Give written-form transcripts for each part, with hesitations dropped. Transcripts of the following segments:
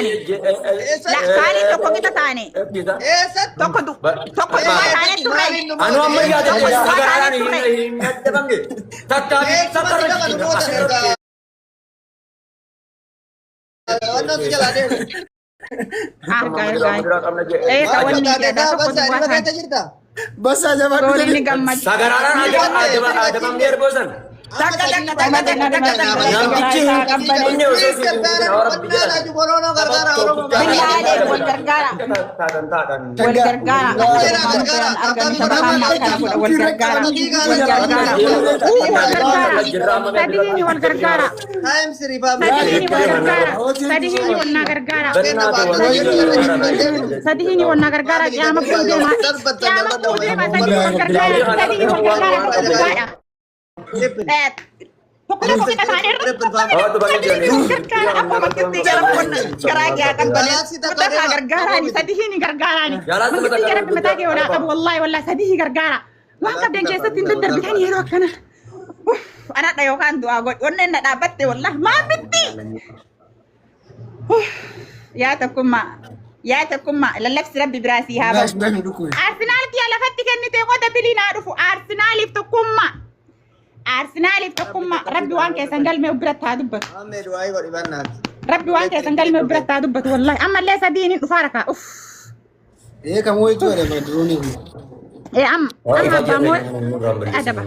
taane. La kaalii tokko qixa taane. Eessatti? Tokko tokko duwwaa taane turre. Anu amma yaada Tokko duwwaa sagaraadhaan taane turre. hin adabamne. Takkaa fi takka Eessatti tapha nu mootan erga wannan su jalaa deeme. Ah, gaay gaay. Eh, ka wanni Maal jedha tokko taatee duwwaa basaa taane. keessa jirta? Basaa jabaadhu Sooriin ni jedhi. gammadu. Sagaraadhaan adabamne ergoo san. Takka takka takka takka takka takka. Namtichi hin osoo si Billaalee wal gargaara. Wal gargaara. Argame shabakaan maal kana godha wal gargaara. Wal gargaara. Wal gargaara. Sadiini wal gargaara. Times Republic. Sadiini wal gargaara. Sadiini wal naa gargaara. Sadiini wal naa gargaara. Qiyaama kuu deema. Qiyaama kuu deema. Sadiini wal gargaara. Sadiini wal gargaara. Tokko duwwaadha. Tokko tokko qixa taaneerra. Sadiini wal gargaara. Akkuma mangistii jara qonna garaa kee qabbalee. Muddataa gargaaraani. Sadiini gargaaraani. Mangistii jara mataa kee olaa qabu. Wallaahi wallaahi sadihi gargaara. Waan qabdan keessatti hin daddarbitan yeroo akkana. Anadha yookaan du'aa godhi. Onneen na dhaabbatte wallaahi. Maal mitti? Yaa tokkummaa. Yaa tokkummaa. Lallabsi rabbi biraa sii haa ba'u. Arsenaal kiyya lafatti kennite qoda bilii naa dhufu. Arsenaaliif tokkummaa. Arsenaaliif tokkummaa. Rabbi waan keessan galmee of biratti haa dubbatu. Ahmed waa'ee godhi bannaati. Rabbi waan keessan galmee of biratti haa dubbatu wallaahi. Ammallee sadiin hin dhufaa rakaa. Uff. Ee kamuu jechuudha duruun. Ee amma amma abbaa moo adaba.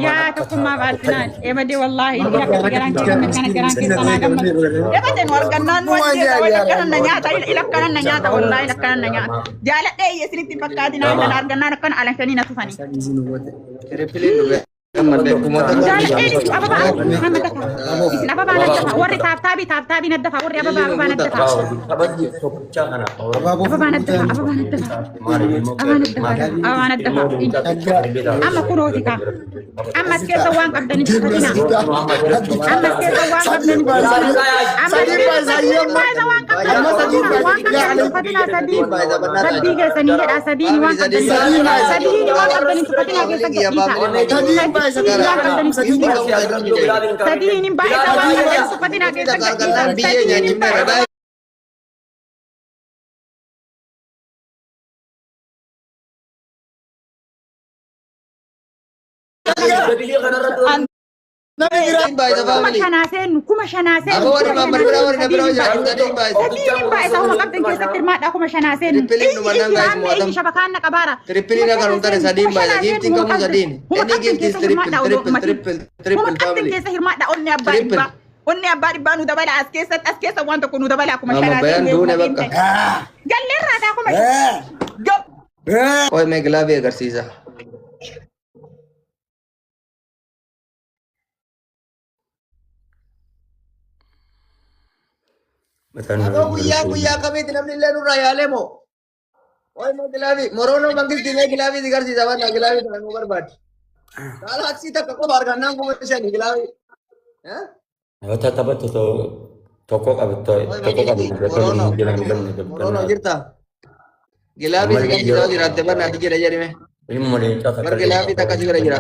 Yaa tokkummaa Arsenaal. Eebadee wallaahi ila akkatti garaan kee gammad kana garaan keessa naa gammadu. Eebadee nu argannaan nu ajjeesa wayii akkana na nyaata ila akkana na nyaata wallaahi ila akkana na nyaata. Jaaladhee iyya isinitti hin fakkaatin haala argannaan akkana alanshanii na tufanii. Trippiliin dhufe. Ammallee kuma Jaaladhee isin ababaa nama dafa. Isin ababaa na dafa. Warri taaptaabii taaptaabii na dafa. Warri ababaa ababaa na dafa. Ababaa na dafa. Ababaa na dafa. Ababaa na dafa. Ababaa na dafa. Amma kunooti kaa. Amma as keessa waan qabdan hin tuffatina. Amma as keessa waan qabdan hin tuffatina. Amma as keessa waan qabdan hin tuffatina. Waan qabdan hin tuffatina sadii. Rabbii keessanii jedha sadiin waan qabdan hin tuffatina. Sadiin waan qabdan hin tuffatina keessa gadhiisa. Sadiin waan qabdan hin tuffatina. Sadiin hin baay'isa waan qabdan hin tuffatina keessa gadhiisa. Sadiin hin baay'isa. Kuma shanaa seennu kuma shanaa seennu. Aboo warri Maammal biraa warri na biraa jiraatu sadiin baay'isa. Sadiin hin baay'isa homa qabdan keessatti hirmaadhaa kuma shanaa seennu. Trippiliin Iyyi dhuma iyyi nan gaayis raammee iyyi mo'atam. shabakaan na qabaara. Trippiliin akka hin tare sadiin baay'isa. Giiftiin kamuu sadiin. Homa Inni qabdan giiftis keessa trippil hirmaadhaa odoo trippil ummatiin. trippil Homa trippil qabdan family. keessa hirmaadhaa onni abbaa Trippil. dhibbaa. Onni abbaa dhibbaa nu dabala as keessatti as keessa waan tokko nu dabala kuma Amma shanaa bayaan seennu duune ummatiin bakka. ta'e. Galleerraa taa kuma shan. Go. Qoy mee gilaavii agarsiisa. Aboo guyyaa guyyaa kamiiti namni illee nurraa yaalee moo? Qoy mee gilaavii moroonoo mangistii mee gilaavii si garsiisa banna gilaavii kana nu barbaadi. Gaalaaksii takka qofa argannaan 5,000 gilaavii. Tapha tapha tokko qabu tokko qabu Moroonoo moroonoo jirta. Gilaavii si garsiisaa jiraatte banna ati jedha jedhime. Ilma leencaa Bar gilaavii takka si bira jira.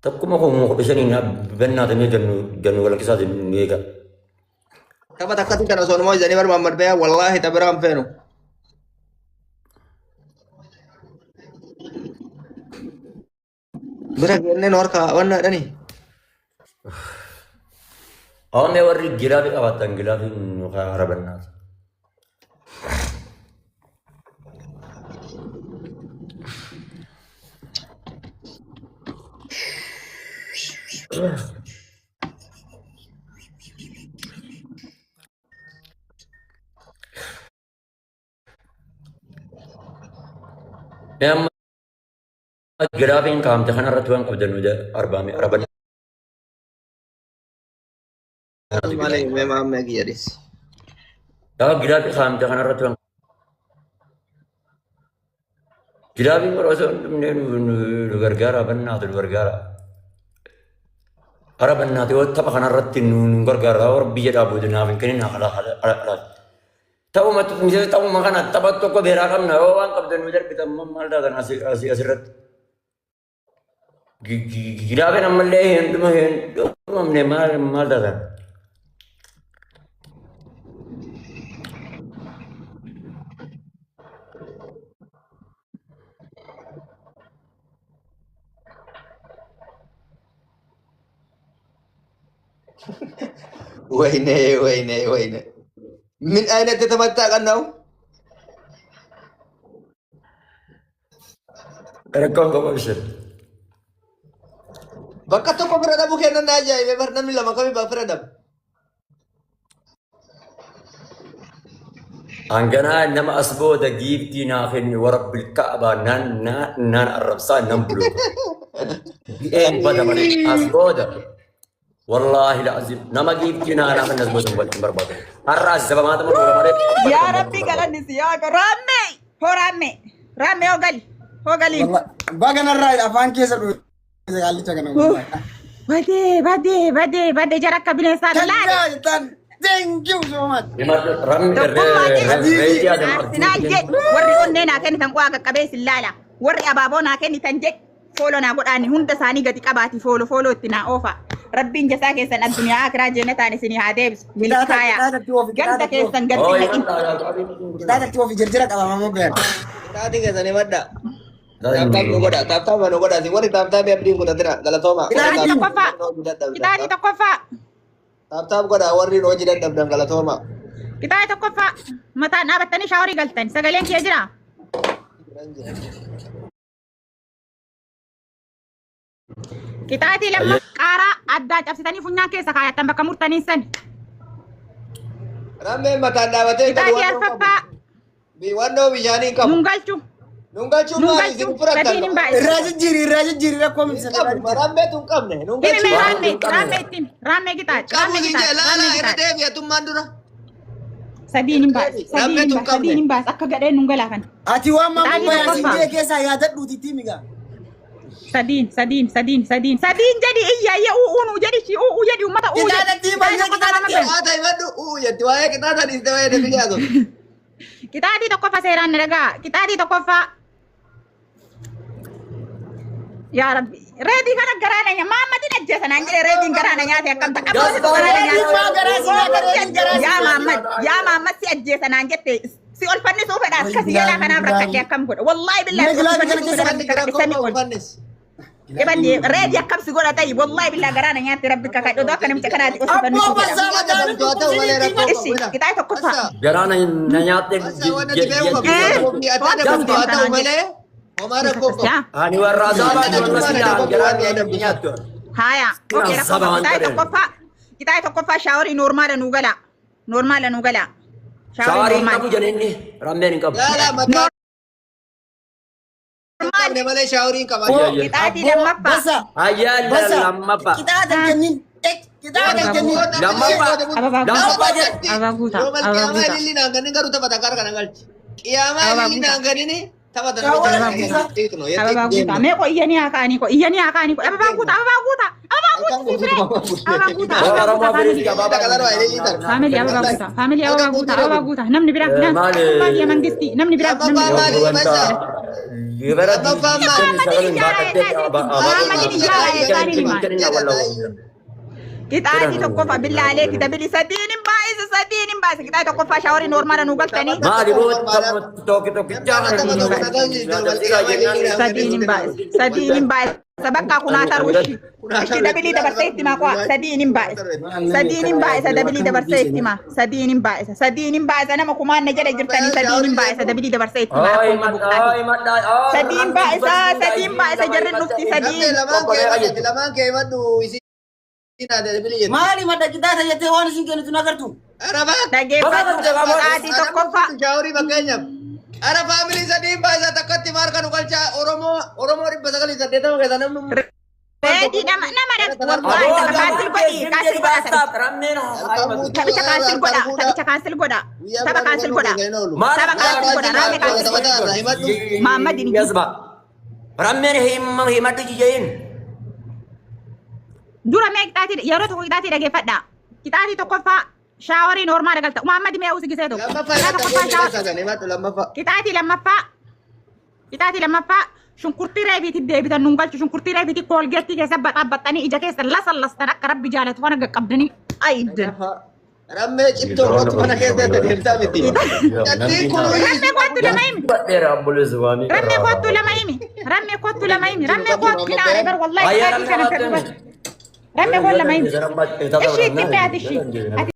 Tokkuma kuma 15n bannaatamee gannu gannu walakkisaa nu eega. Tapha takkatti kana osoo numa hojjetanii bar Muhammad Bayaa wallaahi tapha biraan feenu. Bira kenneen harka wanna jedhani. Oomee warri gilaafii qabaatan gilaafii nu harabannaati. Mee amma giraafiin kaa'amte kanarratti waan qabdan nu arbaame araban. Malee mee maammee kiyya dhis. Gaafa giraafii kaa'amte kanarratti waan giraafiin bara osoo hin dhumne nu gargaara bannaatu nu gargaara. Ara bannaatu yoo tapha kanarratti nu gargaara warra biyya dhaabbatu naaf hin kennin alaa. Ta'uma miseensa ta'uma kana tapha tokko beeraa qabna yoo waan qabdan nu darbitan maal taatan asirratti. Giraafin ammallee hin dhuma hin dhumamne maal maal taatan. ወይኔ ወይኔ ወይኔ! ምን አይነት የተመታ ቀን ነው? Rakkoon qabu abshir. Bakka tokko fira dhabuu kennan na ajaa'ibee bar namni lama kamii fira dhabu. Hanganaa nama as booda giiftii naa kenni warabbil ka'abaa naan naan arrabsaa nan buluuka. Bi'een bada malee as booda. Wallaahi la'azim nama giiftii naa naa kenni as booda hin barbaadu. Har'a as sabamaatama booda malee. Yaa Rabbi galanni si yaa Raamme hoo raamme raamme hoo gali hoo galiin. Baga narraa afaan keessa dhufe qaallicha kana. Badee badee badee badee jara akka bineensaa laale. Kanaa jettaan thank you so much. Rammi Tokkummaa reetii jedhu adama Arsenaal jedhu warri onnee naa kennitan qo'aa qaqqabee isin laala. Warri abaaboo naa kennitan jedhu follow naa godhaani hunda isaanii gadi qabaati follow follow itti naa oofa. Rabbiin jasaa keessan addunyaa akiraa jennataan isinii haa deebisu. Milkaaya. Ganda keessan gadi naqin. Qixaatatti ofi jirjira qabamamuu gahan. Qixaatii keessan himadha. Tap tap nu godha. Tap tap nu godha. Warri tap tap abdiin godhatina galatooma. Qixaatii tokkoffaa. Qixaatii tokkoffaa. Tap tap godha warri hojii dadhabdan galatooma. Qixaatii tokkoffaa. Mataan dhaabattanii shaaworii galtan. Sagaleen kiyya jira. Qixaatii lamma qaaraa addaa cabsitanii funyaan keessa kaayattan bakka murtanii san. Rammeen mataan dhaabatee Qixaatii arfaffaa Wannoo bishaanii hin qabu. nun galchu. Nun galchuun Nun maali isin galchu. fudhattan? Sadiin hin baay'isu. Irraa jijjiiri irraa jijjiiri rakkoo Hin miti. qabu. Rammeetu hin qabne. Nun Himi galchuun mee maali? raammee raammee ittiin raammee qixaaci Qabu raammee si qixaaci jee raammee laala irra qixaaci. deebi'atummaan dura. Sadiin hin baay'isu sadiin hin baay'isu sadiin hin baay'isu akka gadheen nun galaa kana. Ati waan Qixaatii maammoo bayaa tokkoffaa. siin keessaa yaadadhuuti itti migaa. Sadiin sadiin sadiin sadiin sadiin jedhi iyya iyya u'uu nuu jedhi shi u'uu jedhi uummata u'uu jedhi. Qixaaxatti baay'ee qixaaxatti. Qixaata himadhu uu jetti waa'ee qixaata dhiiste waa'ee deebi'ee haasofte. Qixaatii tokkoffaa seeraan na dhagaa qixaatii tokkoffaa. Yaa Rabbi reetii kana garaa na nyaata maammadin ajjeesa naan jedhe reetiin garaa na nyaate akkam ta'a abbooti garaa na Reetiin maa garaa si nyaata, reetiin garaa nyaate. si Yaa nyaata. Maammad yaa Maammad si ajjeesa naan jette si ol fannisuu fedha akkasi yalaa kanaaf rakkadhe akkam godha wallaahi billaahi si ol Mee fannisuu fedha Wanni rabbi gara kakadhe samii koo ol. fannis. Ebanne reetii akkam si godha ta'i wallaahi billaahi garaa na nyaate rabbi kakadhe odoo akka namicha kanaati ol si Abboo fannisuu fedha. bassaa mataan Haa ta'u malee rakkoo Ishi qixaatii tokkoffaa. Garaa na nyaatte Assa wanna dhibee qabu. Ati adabamtu haa ta'u malee homaa rakkoo qabu. Yaa. Ani warra azaabaa warra silaa garaa na nyaattu. Haya, okay, Saba waan qixaatii ta'eef. tokkoffaa qixaatii tokkoffaa shaaworii noormaala nuu gala. Noormaala nuu gala. Shaawarii hin qabu jedheenni rammeen hin qabu. Laala mataa hin qabne malee shaaworii hin qaban. Qixaatii lammaffaa. Basa. Ayyaa Basa. lammaffaa. Qixaata kennin. Qixaata kennin. Lammaffaa. Ababaa Lammaffaa jedhe. Ababaa guutaa. Yoo Ababaa qiyaamaa guutaa. ililli naan ganin garuu taphata gara kana galchi. Qiyaamaa Ababaa ililli guutaa. naan ganini taphata Ababaa guutaa. Ababaa guutaa. Mee ko iyyanii haa ka'anii ko iyyanii haa ka'anii ko ababaa guutaa ababaa guutaa ababaa guutaa siifree ababaa guutaa ababaa guutaa faamilii faamilii ababaa guutaa faamilii ababaa guutaa ababaa guutaa namni biraa baadiyyaa mangistii namni biraa namni biraa. Qixaatii tokkoffaa billaalee kitabili sadiin hin baay'isu sadiin hin baay'isu qixaatii tokkoffaa shaaworii noormaala nuu galtanii Maali boo tokko tokkichaa sadiin hin baay'isu sadiin hin baay'isu bakka kunaa taru ishi ishi dabilii dabarsee itti maa qo'a sadiin hin baay'isu sadiin hin baay'isa dabilii dabarsee itti maa sadiin hin baay'isa sadiin hin baay'isa nama kumaan na jala jirtanii sadiin hin baay'isa dabilii dabarsee itti maa akkuma buqqaati sadiin baay'isa sadiin baay'isa jarri dhufti sadiin Lamaan kee himadhu isin Maali madda qixaata jettee waan isin kennitu na agartu? dhageeffadhu qixaatii tokkoffaa Shaaworii fakkeenyaaf. Ara faamilii sadiin baay'isaa takkatti maal kan galchaa Oromoo Oromoo 980 keessa namni reedii nama nama wallaahi tapha cancel godhi cancel godha taphicha cancel godha taphicha cancel godha tapha cancel godha tapha cancel godha raamee cancel godha Maammadin hin Yasba. Rammeen himadhu jijjiin. Dura mee qixaatii yeroo tokko qixaatii dhageeffadha. Qixaatii tokkoffaa shaaworii noormaala galta. Muhammad mee usi gisee tokko. Lammaffaa Qixaatii tokkoffaa lammaffaa. Qixaatii lammaffaa qixaatii lammaffaa shunkurtii reefiitti deebitan nun galchu shunkurtii reefiitti koolgeettii keessa baxaabaxanii ija keessa lasallastan akka rabbi jaalatu kana qaqqabdanii ayiddan. Rammee cittoo kottu mana keessatti deemtaa miti. Cattiin kun Rammee kottu lama himi. Badheera obboleessi waamii. Rammee kottu lama himi. Rammee kottu lama himi. Rammee kottu hinaare bar wallahi Ayyaa qixaatii kana rammee fedhu bar. kottu. Ramme koo lama himi. Ishii itti himi ati ishii. Ati